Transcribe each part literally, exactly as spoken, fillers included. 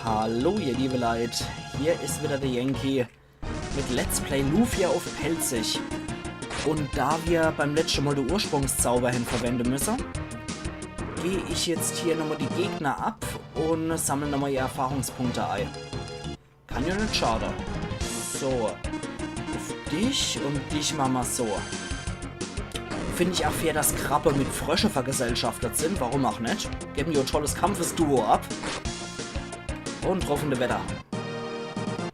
Hallo, ihr liebe Leit, hier is wieder de Yankee mit Let's Play Lufia uff Pälzisch. Un da mir beim letschte Mol de Ursprungszauber hen verwende müsse, geh ich jetzt hier nochmol die Gegner ab un sammel nochmol ihr Erfahrungspunkte ei. Kann jo net schade. So. Uff dich un dich mache mer so. Find ich ach fair, dass Krabbe mit Frösche vergesellschaftet sin. Warum ach net? Geben jo e tolles Kampfesduo ab. Un druff in de Wetter.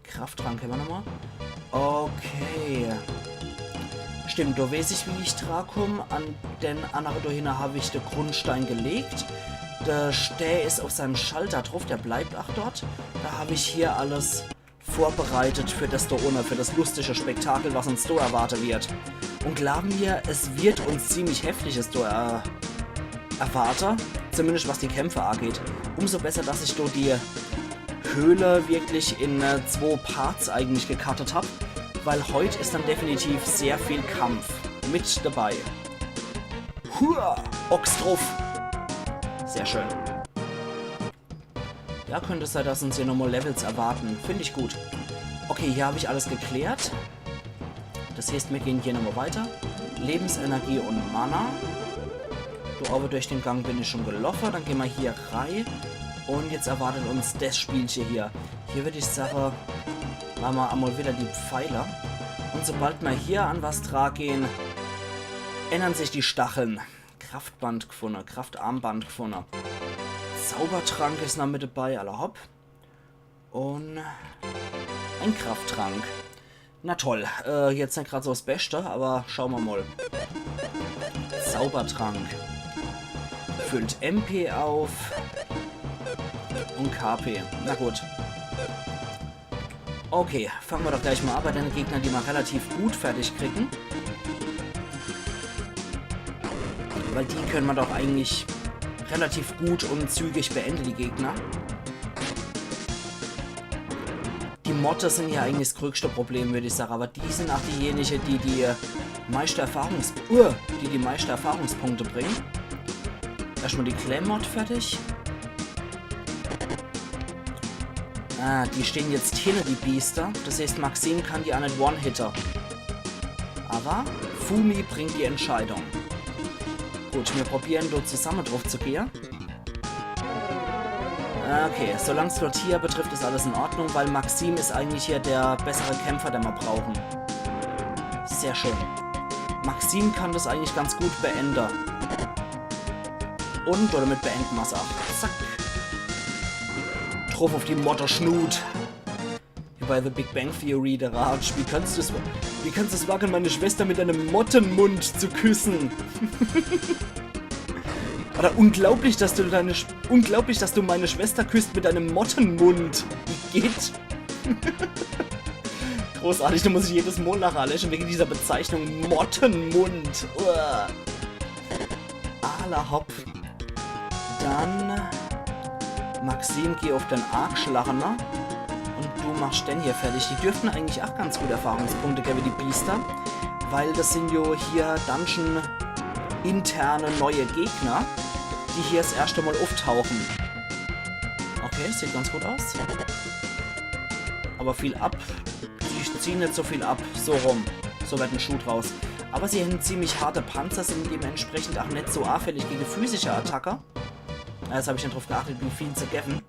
Krafttrank hämmer nochmol. Okay. Stimmt, do weeß ich, wie ich dra kumm. An den annere do hinne hab ich de Grundstein gelegt. De Stää is uff seim Schalter druff, der bleibt ach dort. Do hab ich hier alles vorbereitet für des do unne, für des lustige Spektakel, was uns do erwarte wird. Un glaawe mir, es wird uns ziemlich Heftiges do er-, erwarte, zumindescht was die Kämpfe ageht. Umso besser, dass ich do die Höhle wirklich in, äh, zwo Parts eigentlich gecuttet hab, weil heut is dann definitiv sehr viel Kampf mit dabei. Hua! Ochs druff! Sehr schön. Ja, könnt sei, dass uns hier nochmol Levels erwarte. Find ich gut. Okay, hier hab ich alles geklärt. Des heeßt, mir gehn hier nochmol weiter. Lebensenergie un Mana. Do owwe durch den Gang bin ich schun geloffe. Dann gehn mer hier rei. Un jetzt erwartet uns des Spielche hier. Hier würd ich sage, mache mer emol wieder die Pfeile. Un sobald mer hier an was dra gehn, ännern sich die Stacheln. Kraftband gfunne, Kraftarmband gfunne. Zaubertrank is noch mit dabei, alla hopp. Un en Krafttrank. Na toll, äh, jetzt net grad so s Beschte, awwer schaue mer mol. Zaubertrank. Füllt M P uff. Un K P. Na gut. Okay, fange mer doch gleich mol a bei denne Gegner, die mer relativ gut fertig kriegen. Weil die könne mer doch eigentlich relativ gut un zügig beende, die Gegner. Die Motte sin jo eigentlich s größte Problem, würd ich sage, awwer die sin ach diejenige, die die meischte Erfahrungs-, uh, die die meischte Erfahrungspunkte bringen. Erschtmol die Klemmott fertig. Ah, die stehn jetzt hinner die Biester. Des heeßt, Maxim kann die ach net one-hitte. Awwer Fumi bringt die Entscheidung. Gut, mir probieren do zusamme druff zu gehe. Okay, solang's nur Tia betrifft, is alles in Ordnung, weil Maxim is eigentlich hier de bessere Kämpfer, den mer brauchen. Sehr schön. Maxim kann des eigentlich ganz gut beende. Un domit beende mer's ach. Zack. Druff uff die Motteschnut. Wie bei The Big Bang Theory, de Ratsch. Wie kannst du's, wie kannst du's wage, meine Schwester mit deinem Mottenmund zu küssen? Oder unglaublich, dass du deine Sch-, unglaublich, dass du meine Schwester küsst mit deinem Mottenmund. Igitt. Großartig, do muss ich jedes Mol nachher lächle wege dieser Bezeichnung Mottenmund. Uah. Alla hopp. Dann, Maxim, geh uff den Argschlachner. Un du machsch den hier fertig. Die dürften eigentlich ach ganz gut Erfahrungspunkte gewwe, die Biester. Weil des sin jo hier Dungeon-interne neue Gegner, die hier s erschte Mol ufftauchen. Okay, sieht ganz gut aus. Awwer viel ab. Die ziehen net so viel ab. So rum. So werd en Schuh draus. Awwer sie hän ziemlich harte Panzer, sin dementsprechend ach net so anfällig gege physische Attacke. Jetzt hab ich net druff geachtet, wie viel se gewwe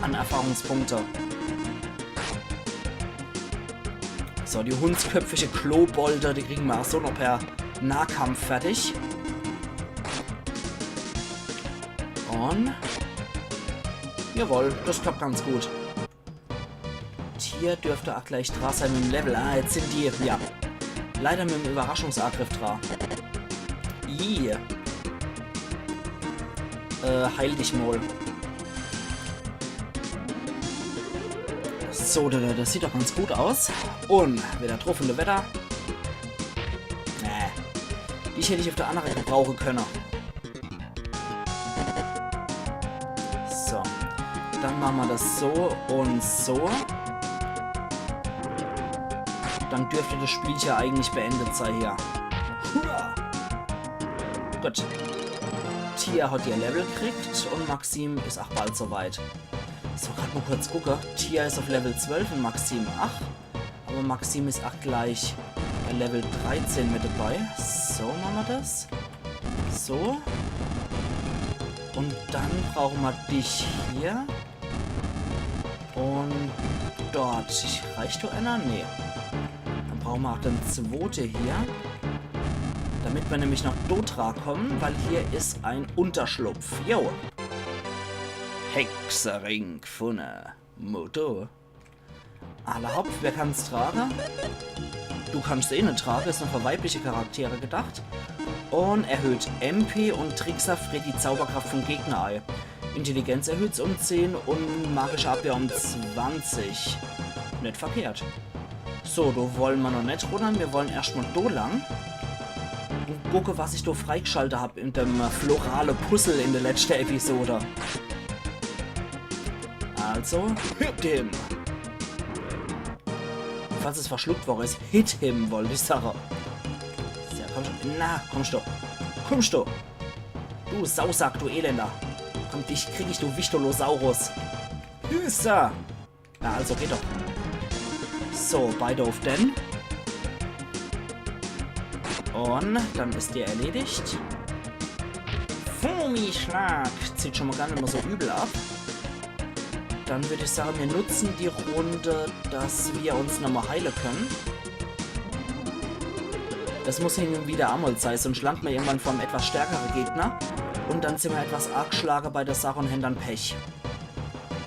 an Erfahrungspunkte. So, die hundsköpfige Klobolde, die kriegen mer ach so noch per Nahkampf fertig. Un jawohl, des klappt ganz gut. Tia dürft ach gleich dra sei mit em Level. Ah, jetzt sin die, ja. Leider mit em Überraschungsangriff dra. Ih. Äh, heil dich mol. So, des, des sieht doch ganz gut aus. Un wieder druff in de Wetter. Äh, dich hätt ich uff de annere gebrauche könne. So. Dann mache mer des so un so. Dann dürft des Spielche eigentlich beendet sei hier. Hurra! Gut. Tia hat ihr Level kriegt un Maxim is ach bald so weit. So, grad mol kurz gucke. Tia is uff Level zwölf un Maxim acht. Awwer Maxim is aach gleich bei Level dreizehn mit dabei. So mache mer des. So. Un dann brauche mer dich hier. Un dort. Reicht do ener? Nee. Dann brauche mer aach de zwote hier. Damit mer nämlich noch do dra komme, weil hier is en Unterschlupf. Jo. Hexering gfunne. Motto. Alla hopp, wer kann's trage? Du kannst eh net trage, is nur für weibliche Charaktere gedacht. Un erhöht M P un Trickser friert die Zauberkraft vum Gegner ei. Intelligenz erhöht's um zehn un magische Abwehr um zwanzig. Net verkehrt. So, do wolle mer noch net runner. Mir wolle erscht mol do lang. Un gucke, was ich do freigschalte hab in dem, äh, florale Puzzle in de letschte Episode. Also, hit him. Falls es verschluckt worre is, hit him, wollt ich sage. So, komm schon. Na, komm schon. Komm schon. Du Sausack, du Elender. Komm, dich krieg ich, du Wichtolosaurus. Hüsa. Na, also geht doch. So, beide uff den. Un dann is der erledigt. Fumischlag. Zieht schon mol gar net mol so übel ab. Dann würd ich sage, mir nutzen die Runde, dass mir uns nochmol heile könne. Des muss hin un wieder emol sei, sunscht landt mer irgendwann vor em etwas stärkere Gegner. Un dann sin mer etwas arg gschlage bei de Sach un hän dann Pech.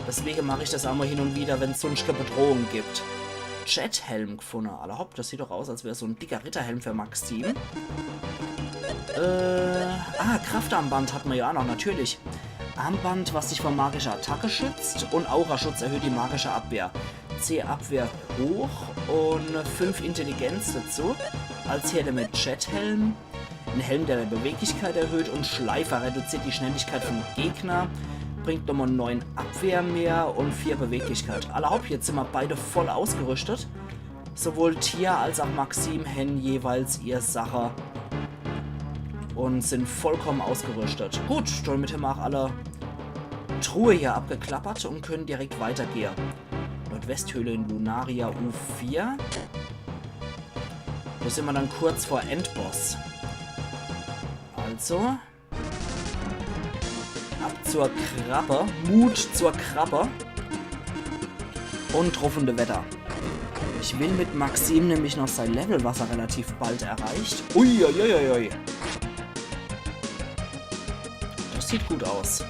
Deswege mach ich des emol hin un wieder, wenn's sunscht kä Bedrohung gibt. Jethelm gfunne. Alla hopp, des sieht doch aus, als wär so en dicker Ritterhelm für Maxim. Äh, ah, Kraftarmband hat mer jo aach noch, natürlich. Armband, was dich vor magischer Attacke schützt, un Auraschutz erhöht die magische Abwehr. Zeh Abwehr hoch un fünf Intelligenz dazu. Als Herde mit Jethelm. En Helm, der die Beweglichkeit erhöht, un Schleifer reduziert die Schnelligkeit vum Gegner, bringt nochmol neun Abwehr mehr un vier Beweglichkeit. Alla hopp, jetzt sin mer beide voll ausgerüstet. Sowohl Tia als aach Maxim hän jeweils ihr Sache un sin vollkommen ausgerüstet. Gut, damit hän mer aach alle Truhe hier abgeklappert un könne direkt weitergehe. Nordwesthöhle in Lunaria U vier. Do sin mer dann kurz vor Endboss. Also. Ab zur Krabbe. Mut zur Krabbe. Un druff un dewedder. Ich will mit Maxim nämlich noch sei Level, was er relativ bald erreicht. Uiuiuiui. Des sieht gut aus.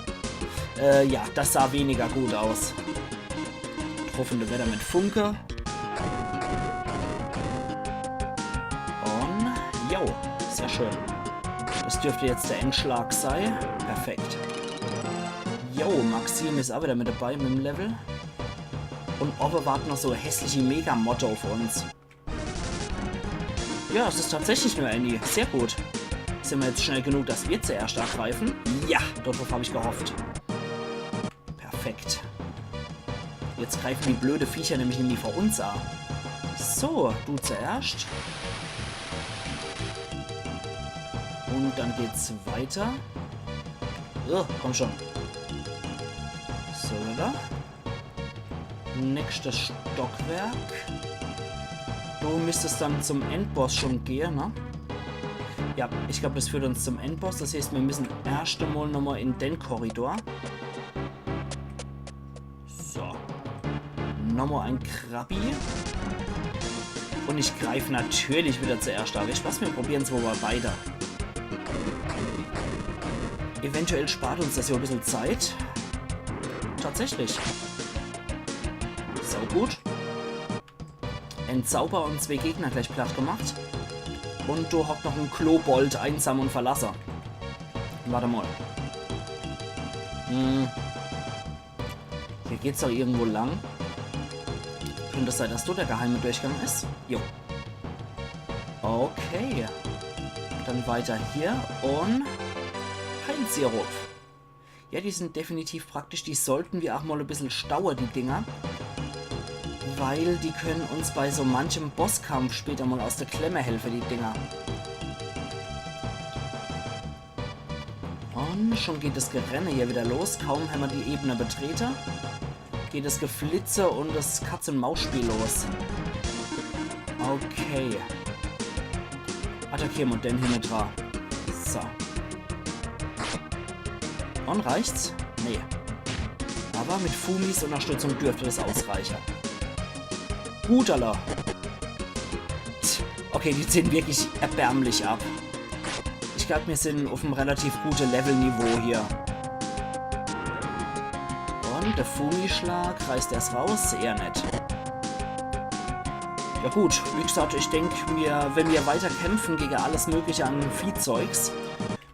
Äh, ja, des sah weniger gut aus. Druff un dewedder mit Funke. Un, jo, sehr schön. Des dürft jetzt de Endschlag sei. Perfekt. Jo, Maxim is aach wieder mit dabei mit em Level. Un owwe wart noch so hässliche Mega-Motte uff uns. Ja, es is tatsächlich nur Annie. Sehr gut. Sin mer jetzt schnell genug, dass mer zuerscht agreife? Ja, druff hab ich gehofft. Perfekt. Jetzt greife die blöde Viecher nämlich nämlich vor uns a. So, du zuerscht. Un dann geht's weiter. Oh, komm schon. So, oder? Nächstes Stockwerk. Do müsst's dann zum Endboss schon gehe, ne? Ja, ich glaub, des führt uns zum Endboss. Des heißt, mir müssen erscht emol nochmol in den Korridor. So. Nochmol en Krabbi. Un ich greif natürlich wieder zuerscht a. Wisst was, mir probieren's mol bei beide. Eventuell spart uns des jo e bissel Zeit. Tatsächlich. So gut. En Zauber un zwee Gegner gleich platt gemacht. Un do hockt noch en Klobold, einsam un verlasse. Wart emol. Hm. Hier geht's doch irgendwo lang. Könnt es sei, dass do de geheime Durchgang is? Jo. Okay. Dann weiter hier un Heilsirup. Ja, die sin definitiv praktisch. Die sollten mir aach mol e bissel staue, die Dinger. Weil die können uns bei so manchem Bosskampf später mol aus de Klemme helfe, die Dinger. Un schon geht des Gerenne hier wieder los. Kaum hämmer die Ebene betrete. Geht das Geflitze und das Katz-und-Maus-Spiel los. Okay. Attackiere mer den hinne dra. So. Und reicht's? Nee. Aber mit Fumis Unterstützung dürfte das ausreichen. Hudala. Tch, okay, die ziehen wirklich erbärmlich ab. Ich glaub, wir sind auf einem relativ guten Levelniveau hier. Und der Fumischlag, reißt er's raus? Eher net. Ja gut, wie gesagt, ich denk mir, wenn wir weiter kämpfen gegen alles Mögliche an Viehzeugs,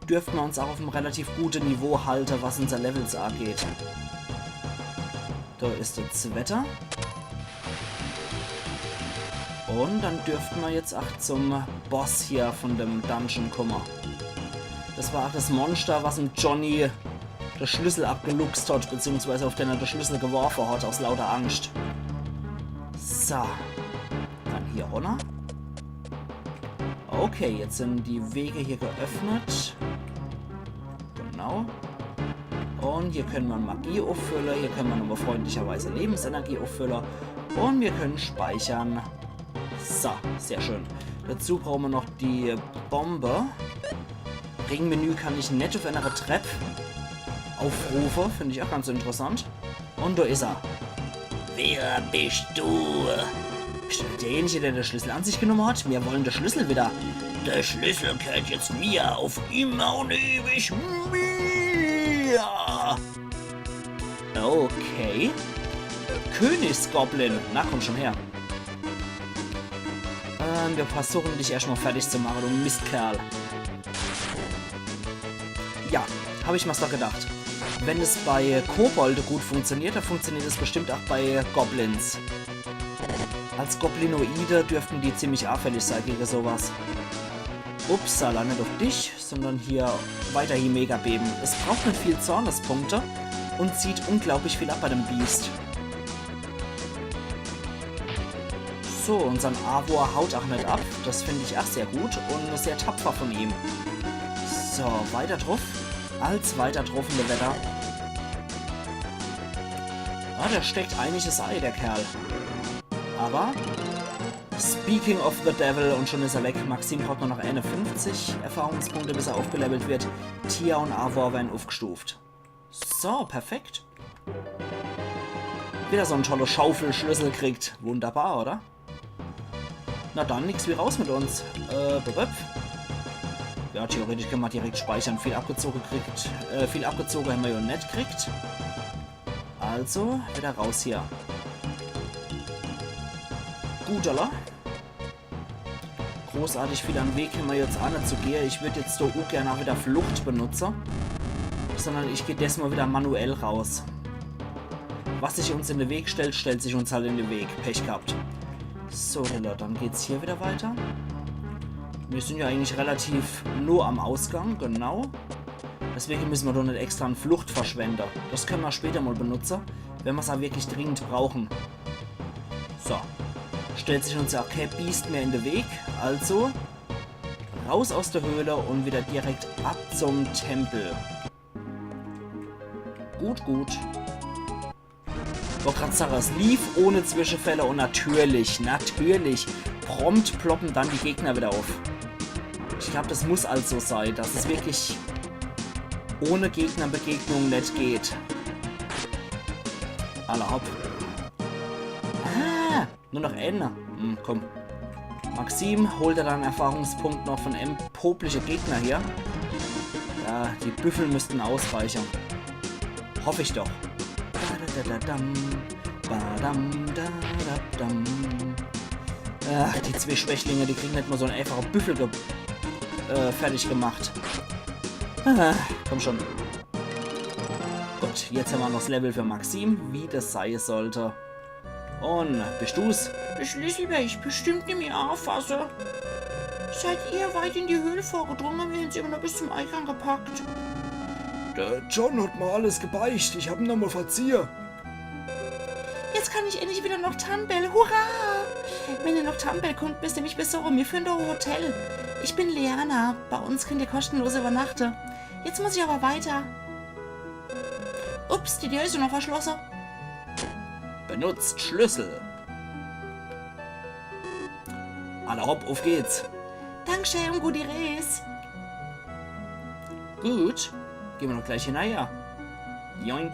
dürften wir uns auch auf einem relativ guten Niveau halten, was unser Levels angeht. Da ist der zweite. Und dann dürften wir jetzt auch zum Boss hier von dem Dungeon kommen. Das war auch das Monster, was dem Johnny den Schlüssel abgeluchst hat, beziehungsweise auf den er den Schlüssel geworfen hat, aus lauter Angst. So. Dann hier runter. Okay, jetzt sind die Wege hier geöffnet. Genau. Und hier können wir Magie auffüllen. Hier können wir nochmal freundlicherweise Lebensenergie auffüllen. Und wir können speichern. So, sehr schön. Dazu brauchen wir noch die Bombe. Ringmenü kann ich net auf einer Treppe aufrufen. Finde ich auch ganz interessant. Und da ist er. Wer bist du? Bist du derjenige, der den Schlüssel an sich genommen hat? Wir wollen den Schlüssel wieder. Der Schlüssel gehört jetzt mir auf immer und ewig mir. Okay. Königsgoblin. Na, komm schon her. Ähm, wir versuchen dich erstmal fertig zu machen, du Mistkerl. Ja, habe ich mir's doch gedacht. Wenn es bei Kobolde gut funktioniert, dann funktioniert es bestimmt auch bei Goblins. Als Goblinoide dürften die ziemlich anfällig sein gegen sowas. Upsala, nicht auf dich, sondern hier weiterhin Megabeben. Es braucht nicht viel Zornespunkte und zieht unglaublich viel ab bei dem Biest. So, unsern Avor haut auch nicht ab. Das finde ich auch sehr gut und sehr tapfer von ihm. So, weiter drauf. Als weiter drauf in der Wetter. Ah, der steckt einiges ei, der Kerl. Aber speaking of the devil, und schon ist er weg. Maxim braucht nur noch einundfünfzig Erfahrungspunkte, bis er aufgelevelt wird. Tia und Avor werden aufgestuft. So, perfekt. Wieder so ein toller Schaufelschlüssel kriegt. Wunderbar, oder? Na dann, nix wie raus mit uns. Äh, bep, bep. Ja, theoretisch können wir direkt speichern. Viel abgezogen kriegt, äh, viel abgezogen haben wir ja net kriegt. Also, wieder raus hier. Gut, oder? Großartig viel am Weg haben wir jetzt auch nicht zu gehen. Ich würde jetzt so ungern auch wieder Flucht benutzen, sondern ich gehe desmal wieder manuell raus. Was sich uns in den Weg stellt, stellt sich uns halt in den Weg. Pech gehabt. So, Lilla, dann geht's hier wieder weiter. Wir sind ja eigentlich relativ nah am Ausgang, genau. Deswegen müssen wir doch nicht extra eine Flucht verschwenden. Das können wir später mal benutzen, wenn wir's auch wirklich dringend brauchen. So. Stellt sich uns ja auch kein Biest mehr in den Weg. Also raus aus der Höhle und wieder direkt ab zum Tempel. Gut, gut. Wollte grad sagen, es lief ohne Zwischenfälle und natürlich, natürlich, prompt ploppen dann die Gegner wieder auf. Ich glaub, das muss also sein, dass es wirklich ohne Gegnerbegegnung net geht. Alla hopp. Ah, nur noch einer. Hm, komm. Maxim, hol der dann Erfahrungspunkt noch von em popliche Gegner hier. Ja, die Büffel müssten ausreichen. Hoff ich doch. Badadadadam, badam, dadadam. Ach, die zwei Schwächlinge, die kriegen net mal so einen einfachen Büffel ge äh, fertig gemacht. Ah, komm schon. Gut, jetzt haben wir noch das Level für Maxim, wie das sein sollte. Und bist du's? De Schlüssel wer ich bestimmt nimmi anfasse. Seid ihr weit in die Höhle vorgedrungen, mir haben's immer noch bis zum Eingang gepackt. Der John hat mir alles gebeicht, ich hab ihn nochmal verziehe. Jetzt kann ich endlich wieder nach Tunnbell. Hurra! Wenn ihr nach Tunnbell kommt, müsst ihr mich besuchen. Wir führen da ein Hotel. Ich bin Liana. Bei uns könnt ihr kostenlos übernachten. Jetzt muss ich aber weiter. Ups, die Tür ist ja noch verschlossen. Benutzt Schlüssel. Alla hopp, uff geht's. Dankeschön und gute Reis. Gut, gehn mer doch gleich hinnerher. Joink.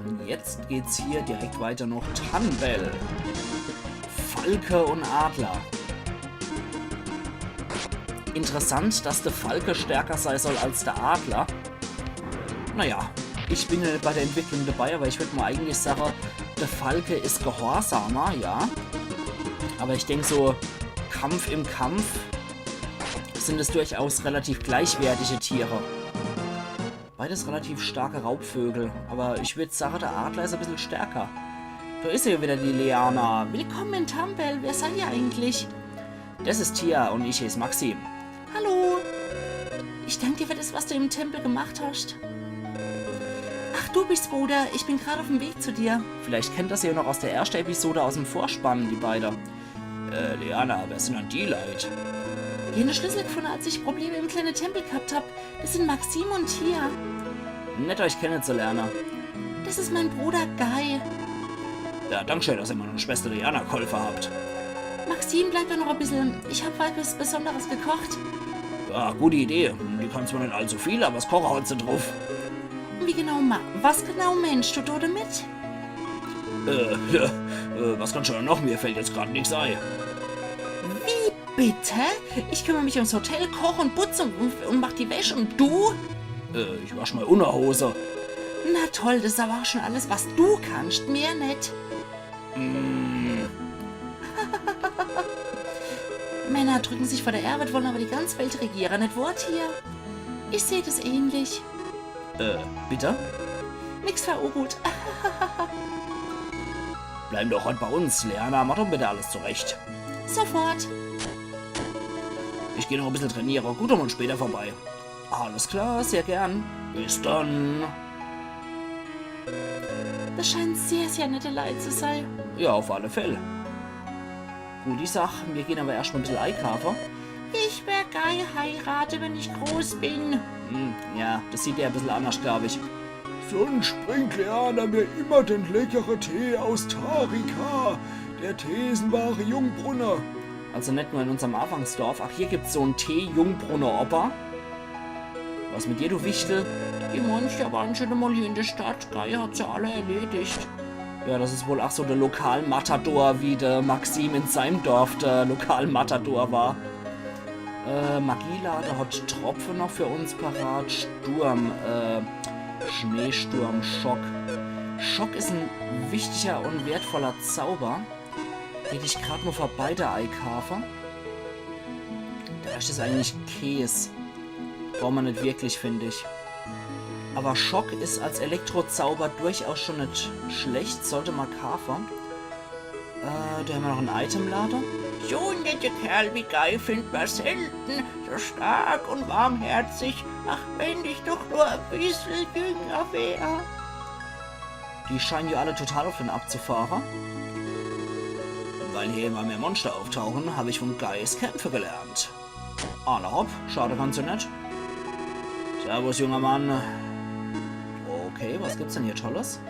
Und jetzt geht's hier direkt weiter noch Tumble. Falke und Adler. Interessant, dass de Falke stärker sei soll als de Adler. Naja, ich bin jo net bei der Entwicklung dabei, aber ich würd mal eigentlich sage, de Falke is gehorsamer, ja. Aber ich denk so, Kampf im Kampf sind es durchaus relativ gleichwertige Tiere. Beides relativ starke Raubvögel, aber ich würd sage, de Adler is e bissel stärker. Da is ja wieder die Leanna. Willkommen in Tumble. Wer seid ihr eigentlich? Das is Tia und ich heeß Maxim. Hallo. Ich dank dir für das, was du im Tempel gemacht hast. Ach, du bist Bruder. Ich bin grad auf dem Weg zu dir. Vielleicht kennt ihr se ja noch aus der ersten Episode aus dem Vorspann, die beide. Äh, Leanna, wer sind dann die Leit? Die haben de Schlüssel gefunden, als ich Probleme im kleinen Tempel gehabt hab. Das sind Maxim und Tia. Nett, euch kennenzulernen. Das ist mein Bruder Guy. Ja, danke schön, dass ihr meiner Schwester Leanna geholfen habt. Maxim bleibt da noch ein bisschen. Ich hab was Besonderes gekocht. Ja, gute Idee. Die kann zwar nicht allzu viel, aber das Kochen hat sie drauf. Wie genau, ma was genau meinst du da damit? Äh, ja, äh, was kannst du da noch? Mir fällt jetzt grad nix ein. Wie bitte? Ich kümmere mich ums Hotel, koch und putz und, und, und mach die Wäsche und du? Äh, ich wasch mei Unterhose. Na toll, das ist aber auch schon alles, was du kannst. Mehr nicht. Mm. Männer drücken sich vor der Arbeit, wollen aber die ganze Welt regieren, nicht wahr, Tia? Ich seh das ähnlich. Äh, bitte? Nix für ungut. Bleiben doch heut bei uns. Leanna, mach doch bitte alles zurecht. Sofort. Ich geh noch ein bisschen trainieren. Guck doch mal später vorbei. Alles klar, sehr gern. Bis dann. Das scheinen sehr, sehr nette Leute zu sein. Ja, auf alle Fälle. Gute Sach, mir gehen aber erst mal ein bisschen einkaufen. Ich werd Guy heiraten, wenn ich groß bin. Hm, ja, das sieht er ein bisschen anders, glaub ich. Sonst bringt Leanna mir immer den leckeren Tee aus Tarika. Der Tee ist ein wahrer Jungbrunner. Also nicht nur in unserem Anfangsdorf. Ach, hier gibt's so einen Tee-Jungbrunner-Opa. Was mit dir, du Wichtel? Die Monster waren schon einmal hier in der Stadt. Guy hat sie alle erledigt. Ja, das ist wohl, ach so, der Lokalmatador, wie der Maxim in seinem Dorf der Lokalmatador war. Äh, Magielade hat Tropfen noch für uns parat. Sturm, äh, Schneesturm, Schock. Schock ist ein wichtiger und wertvoller Zauber. Geht ich grad nur vorbei, der Eikafer. Der Rest ist eigentlich Käs. Braucht man nicht wirklich, finde ich. Aber Schock ist als Elektrozauber durchaus schon nicht schlecht, sollte man kaufen. Äh, da haben wir noch einen Itemlader. So nette Kerl wie Guy findet man selten. So stark und warmherzig. Ach, wenn ich doch nur ein bisschen jünger wär. Die scheinen ja alle total auf den abzufahren. Weil hier immer mehr Monster auftauchen, habe ich von Guys Kämpfe gelernt. Alla hopp, schade kann's ja net. Servus, junger Mann. Okay, was gibt's denn hier Tolles?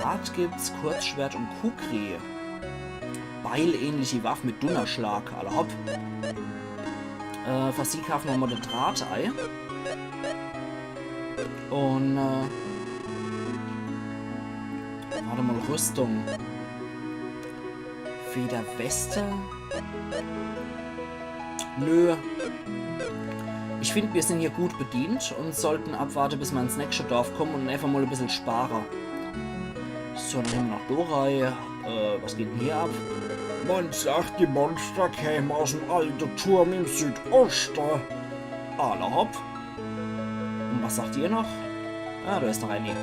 Draht gibt's, Kurzschwert und Kukri. Beilähnliche Waffe mit Dunnerschlag, alla hopp. Äh, für sie kaufen wir mal de Draht ei. Und, äh, warte mal, Rüstung. Federweste? Nö. Ich find, wir sind hier gut bedient und sollten abwarten, bis wir ins nächste Dorf kommen und einfach mal ein bisschen sparen. So, dann gehen wir nach Dorai. Äh, was geht denn hier ab? Man sagt, die Monster kämen aus dem alten Turm im Südosten. Alla hopp. Und was sagt ihr noch? Ah, da ist noch eine.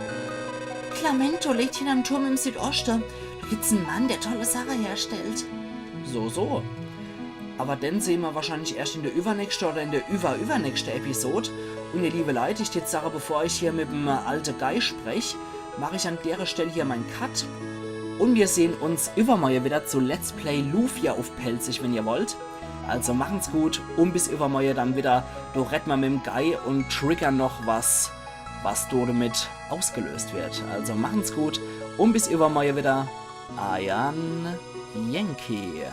Clamento lebt hinterm Turm im Südosten. Da gibt's einen Mann, der tolle Sachen herstellt. So, so. Aber den sehen wir wahrscheinlich erst in der übernächsten oder in der überübernächsten Episode. Und ihr liebe Leute, ich jetzt sage, bevor ich hier mit dem, äh, alte Guy sprech, mache ich an der Stelle hier meinen Cut. Und wir sehen uns übermorgen wieder zu Let's Play Lufia auf Pälzisch, wenn ihr wollt. Also machen's gut und bis übermorgen dann wieder. Da reden wir mit dem Guy und triggern noch was was domit ausgelöst wird. Also machen's gut und bis iwwermorje wieder. Eier Yankee.